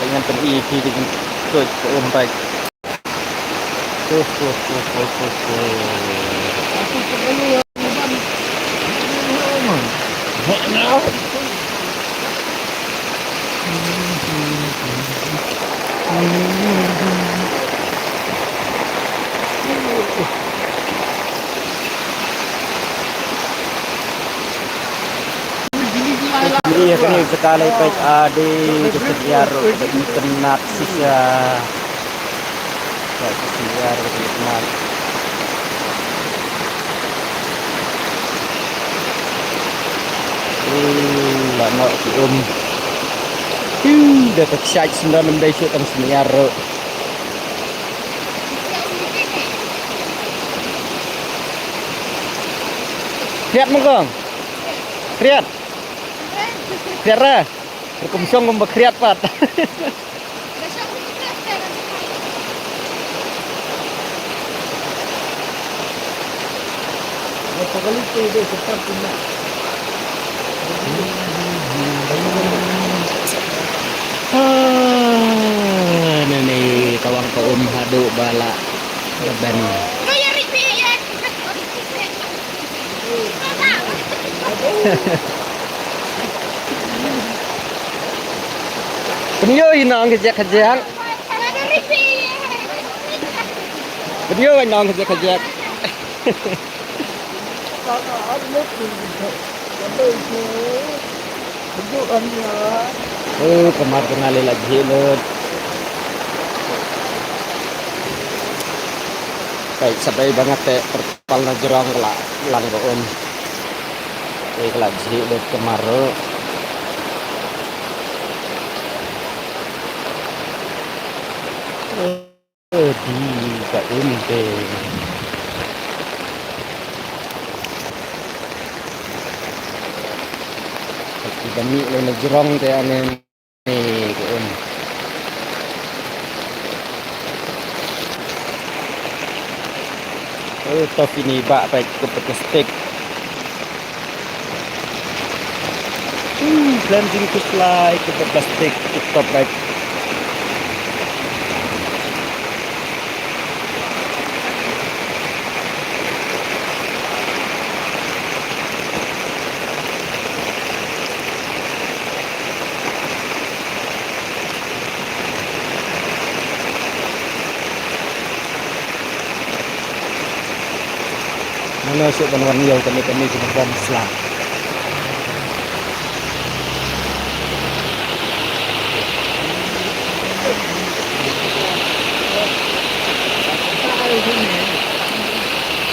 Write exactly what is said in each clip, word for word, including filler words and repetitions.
Ngan pyni ïa phi, dei ban tuid ka um bad. Huh, huh, huh, huh, huh, huh. Ïa kane ka jaka lei peit, ade ka sniar ruh ka itynnat shisha. Ka sniar ka itynnat. Ui, la noh ki um. Ui, da ka kshaid sendon ym dei shuh tang sniar ruh. Khriat ma kong. Khriat. Khriat ra. Rukom shong kumba khriat pat. Ah, nane ka wang ka um haduh ba la ban. Pynïoh ïa nong ka jek ka jek. Pynïoh ïa nong ka jek ka jek. Oh, ka mar ka nga lei la jhieh lut. Peit sa bei ba nga teh kyrpang na jrong ka la lang ka um. Te ka la jhieh lut ka mar ruh. Odi ka um te. Ki ba mih lei na jrong te ane. Ni ka um. Oh, toh ine i bah peit, kut plastik. Hmm, khlem jingkhuslai, kut plastik, kut peit. Mano shuh ban wan ïew kane kane ki bym slap.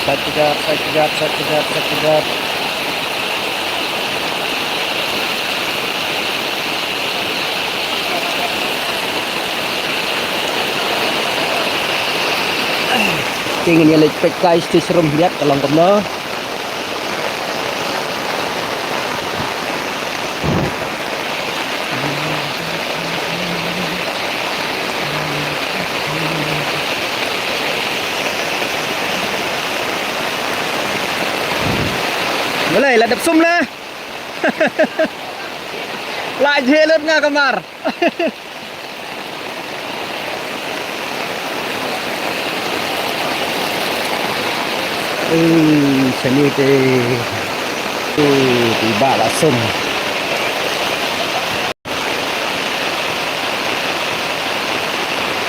Sait kjat, sait kjat, sait kjat, sait kjat. Te ngin ïa leit peit kai stage room biat ka long kumno. Balei la dep sum la. La jhieh lut nga ka mar. Ui, shane te. Ui, te i bah la sum.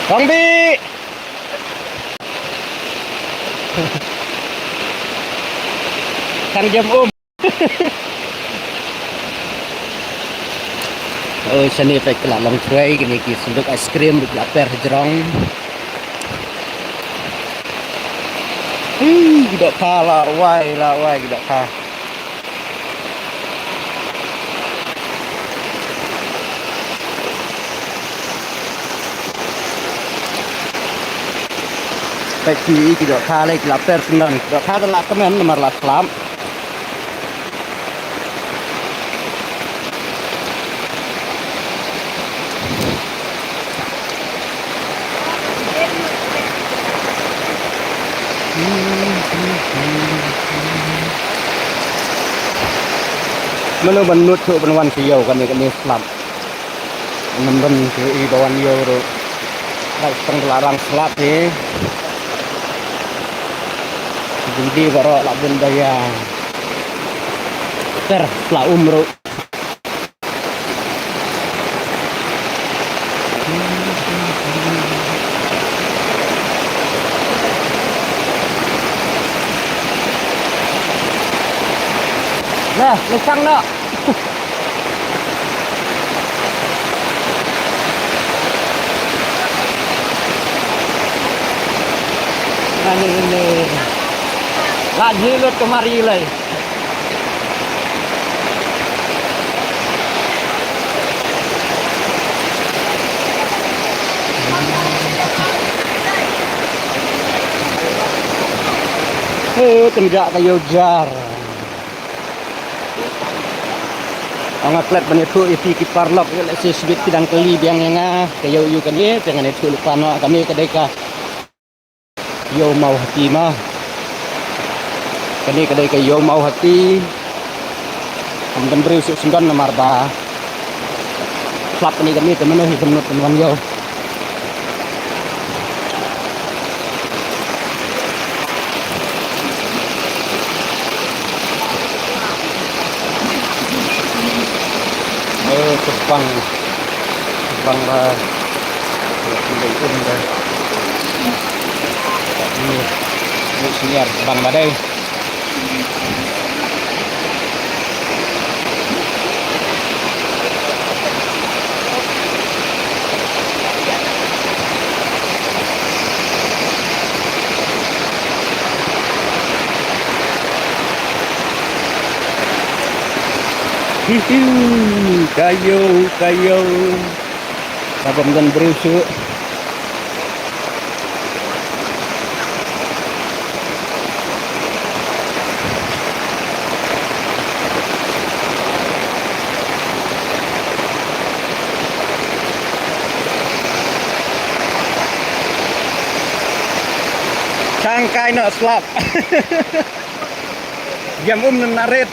Kong Bi. Tang jem um. Oh, shane peit ka la long trei, kine ki synduk ice cream, ki la per ha jrong. Hmm, ki dohkha la wai, la wai ki dohkha. Peit ki, ki dohkha lei ki la per syndon, dohkha da la kmen namar la slap. Mano ban nud shuh ban wan sha ïew kane kane slap. Ngam don shuh i ba wan ïew ruh. Lai tang la rang slap hi. Jingdi baroh la bun ba ïa ter sla um ruh. Nah, lechang noh. Nah, ni, ni, ni. Lah jilut kemari lei. Hei, tynjah ka ïew jar. Nga klet ban ïathuh ïa phi ki paralok, ïa lehse shibit phi dang kylli biang ïa nga, ka ïew ïew kane, te ngan ïathuh lypa noh, kane ka dei ka ïew Mawhati ma. Kane ka dei ka ïew Mawhati. Kam don briew shuh sngewdon namar ba slap kane kane te mano hi ban nud ban wan ïew. Eh, kebang. Kebang ba. Kebang ba. Ni. Ni senior kebang ba dei. Hiu, hiu, ka ïew, ka ïew. Ka bym don briew shuh. Tang kai noh slap. Jam um na rit.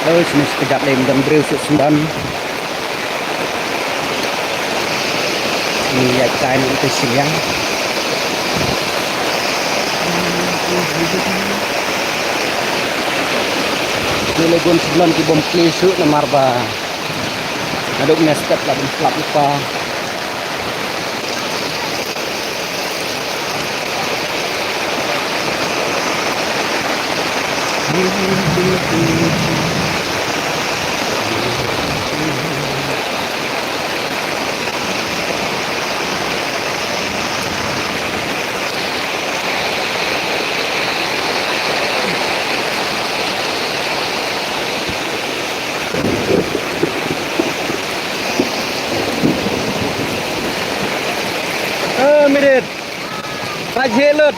Oi, sini sekejap lagi, mudah-mudahan briew suk sumban. Ni ïa kai ni te siliang. Ni le gun sebulan ki bom kli suk namar ba. Aduk nestep la bom slap lupa. Eh, Mirit. Rajhe lut.